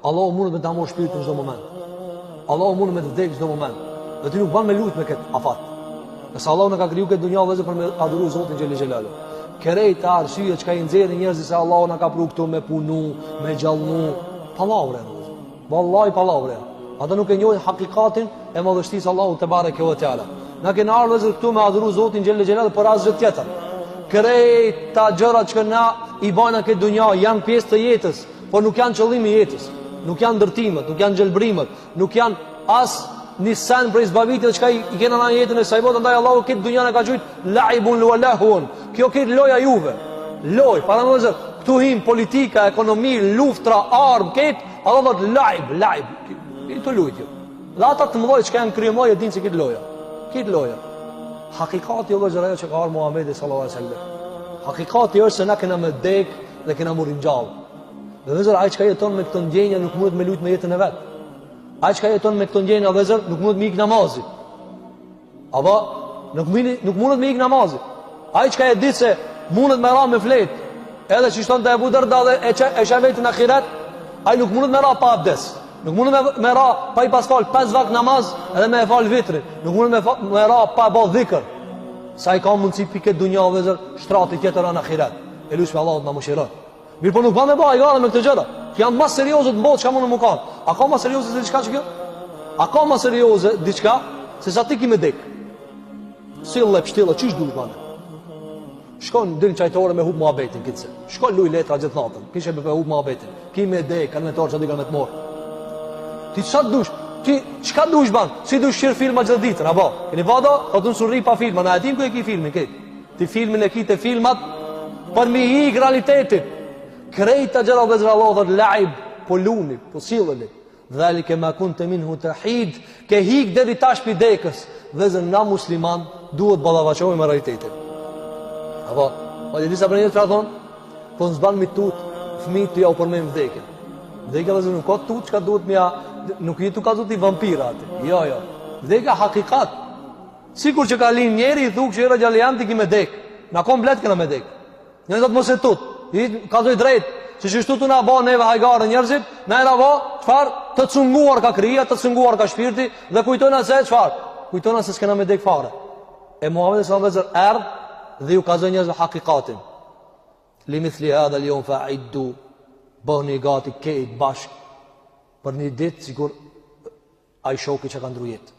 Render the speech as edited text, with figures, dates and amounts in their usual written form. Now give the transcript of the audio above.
Allahu mundet me ta marrë shpirtin në çdo moment. Allahu mundet me të vdek në çdo moment. Dhe ti nuk ban me lujt me këtë afat. Nëse Allahu na ka kriju këtë dunja vëllezër për me adhuru Zotin xhele xhelaluhu. Krejt arsye çka i nxjerrin njerëzit se Allahu na ka pru këtu me punu, me gjallnu, pallavre. Vallahi pallavre. Ata nuk e njohin hakikatin e madhështisë Allahut tebareke ve teala. Na kena ardhur vëllezër këtu me adhuru Zotin xhele xhelaluhu për asgjë tjetër. Krejt gjërat që na i bajna këtë dunja janë pjesë të jetës, por nuk janë qëllimi i jetës. Nuk janë ndërtimet, nuk janë gjelbrimet, nuk janë as një sen prej zbavitjeve çka i, i kena në jetën e kësaj bote, andaj Allahu këtë dunja e ka qujt laibun wa lahun. Kjo këtë loja juve. Loj, para më vëllezër, këtu him politika, ekonomi, luftra, armë, këtë, Allah thot laib, laib. I të lujt ju. Dhe ata të mëdhoj çka janë kryemëdhoj e dinë se këtë loja. Këtë loja. Hakikati o vëllezër ajo që ka ardhur Muhamedi sallallahu alaihi wasallam. Hakikati është se na kena me dek dhe kena m'u ringjall. Dhe vëllezër ai çka jeton me këto ndjenja nuk mundet me lujt me jetën e vet. Ai çka jeton me këto ndjenja vëllezër nuk mundet me ik namazit. Apo nuk mini, nuk mundet me ik namazit. Ai çka e di se mundet me ra me flet, edhe që shton te Ebu Derda dhe e që e sheh veten në ahiret, ai nuk mundet me ra pa abdes. Nuk mundet me, me ra pa i pas fal pesë vakt namaz edhe me e fal vitrin. Nuk mundet me, fa, me ra pa e bo dhikër. Se ai ka mundësi pi këtë dunja vëllezër, shtrati tjetër në ahiret. E lusmi Allahun të na mëshiron. Mirëpo nuk ban me ba hajgare me këto gjëra. Kjo janë ma serioze në botë çka mund me kanë. A ka ma serioze se diçka që kjo? A ka ma serioze diçka se sa ti ki me dek? Sille, pshtille, qysh dush bane? Shkon dil në çajtore me hup muhabetin këtë se. Shkon luj letra gjithë natën. Kishe me hup muhabetin. Ki me dek, kanë me torë që kanë me të morë. Ti ça dush? Ti çka dush ban? Si dush kqyr filma gjithë ditën, apo? Keni pa do? Thotë unë s'rri pa filma, na e dim ku e ki filmin këtë. Ti filmin e ki te filmat për mi ik realitetit. Krejt gjëra vëllezër Allahu thot laib, po luni, po silleni. Dhalike ma kunte minhu tehid, ke hik deri tash pi dekës. Vëllezër na musliman duhet ballafaqohemi me realitetin. Apo, po disa prej njerëzve thonë, po s'ban mi tut fëmijët tu jau përmend vdekjen. Vdekja vëllezër nuk ka tut çka duhet me ja, nuk je tu kallzu ti vampira aty. Jo, jo. Vdekja hakikat. Sikur që ka lind njeri i thu kqyre djali jem ti ki me dek. Na komplet kena me dek. Njëri thot mos e tut. I kallzoj drejt. Se qështu tu na ba neve hajgare njerëzit, na e na ba, çfarë? Të cunguar ka kryja, të cunguar ka shpirti dhe kujtojna se çfarë? Kujtojna se s'kena me dek fare. E Muhamedi sallallahu alaihi wasallam erdh dhe ju kallzoi njerëzve hakikatin. Li mithli hadha al-yawm fa'iddu. Bëhni gati kejt bashk për një ditë sikur ai shoki që ka ndru jetë.